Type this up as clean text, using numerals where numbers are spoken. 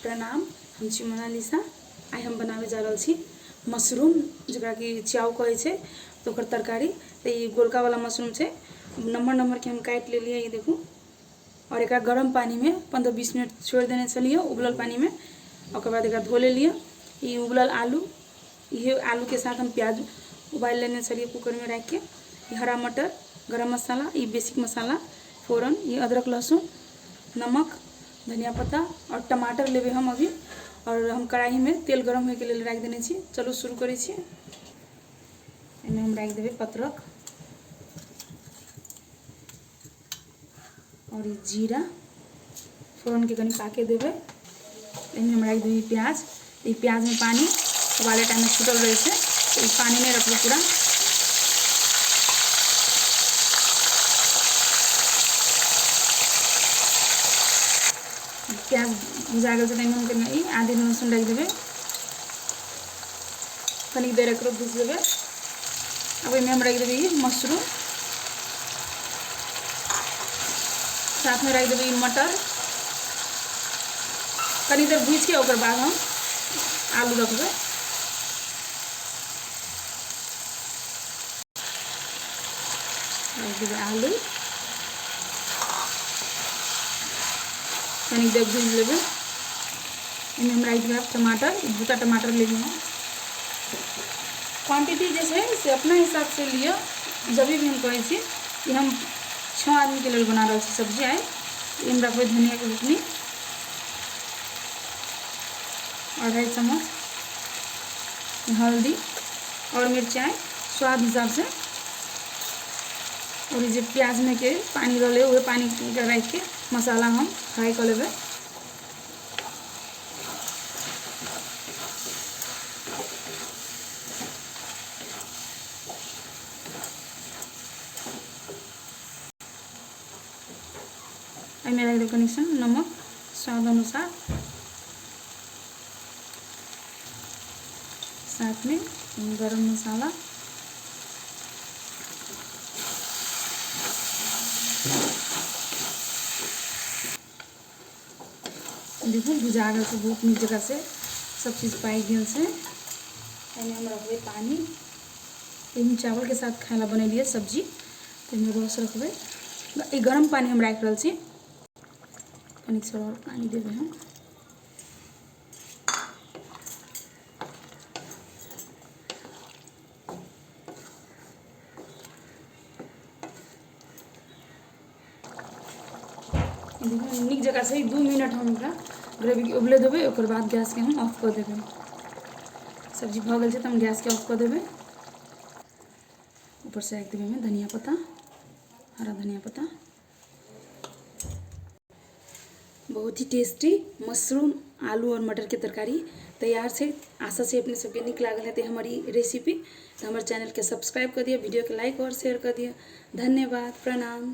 प्रणाम, हम छी मोनालिसा। आइ हम बनाबै जा रहल छी मशरूम, जकरा कि चाउ कहै छै, तऽ ओकर तरकारी। तऽ ई गोलकावला मशरूम छै, नम्हर नम्हरके हम काटि लेलियै, ई देखू। आओर एकरा गरम पानिमे 15-20 मिनट छोड़ि देने छलियै उबलल पानिमे। ओकर बाद एकरा धो लेलियै। ई उबलल आलू, इहे आलूके साथ हम प्याज उबालि लेने छलियै कूकरमे राखिके। ई हरा मटर, गरम मसाला, ई बेसिक मसाला, फोरन, ई अदरक लहसुन, नमक, धनिया पत्ता आओर टमाटर लेबै हम अभी। आओर हम कढ़ाइमे तेल गरम होइके लेल राखि देने छी। चलू शुरू करै छी। एहिमे हम राखि देबै पत्रक आओर ई जीरा, फोरनके कनि पाके देबै। एहिमे हम राखि देबै प्याज। ई प्याजमे पानि उबालै टाइममे छूटल रहै छै, तऽ ई पानि नहि रखबै पूरा। प्याज भुजा गेल छै तऽ एहिमे हम कनि ई आदि लहसुन राखि देबै। कनिक देर एकरो भुजि देबै। अब एहिमे हम राखि देबै ई मशरूम, साथमे राखि देबै ई मटर। कनी देर भूजिके ओकर बाद हम आलू रखबै। राखि देबै आलू, कनी देर भूजि लेबै। एहिमे हम राखि देबै टमाटर, दूटा टमाटर लेलियै हम। क्वान्टिटी जे छै से अपना हिसाबसँ लिअ। जब भी हम कहै छी कि हम 6 आदमीके लेल बना रहल छी सब्जी आइ। एहिमे रखबै धनियाके बुकनी 2.5 चम्मच, हल्दी आओर मिरचाइ स्वाद हिसाबसँ। आओर ई जे प्याजमे के पानि रहलै, उहे पानिके राखिके मसाला हम फ्राइ कऽ लेबै। एहिमे राखि देबै कनि सन नमक स्वाद अनुसार, साथमे गरम मसाला। देखू, भुजा गेल छै बहुत नीक जगह से, सब चीज पाकि गेल छै। एहिमे हम रखबै पानि। एहिमे चावलके साथ खाय ला बनेलियै सब्जी, तऽ एहिमे रस रखबै। ई गरम पानि हम राखि रहल छी। कनिक सा आओर पानि देबै हम। नीक जकाँ से 2 मिनट हम एकरा ग्रेवीके उबले देबै। ओकर बाद गैसके हम ऑफ कऽ देबै। सब्जी भऽ गेल छै तऽ हम गैसके ऑफ कऽ देबै। ऊपरसँ राखि देबै ओहिमे धनिया पत्ता, हरा धनिया पत्ता। बहुत ही टेस्टी मशरूम आलू और मटर के तरकारी तैयार छै। आशा छै अपने सबके नीक लागल हेतै हमर ई रेसिपी। तऽ हमर चैनलके सब्सक्राइब कऽ दिअ, वीडियोके लाइक और शेयर कऽ दिअ। धन्यवाद, प्रणाम।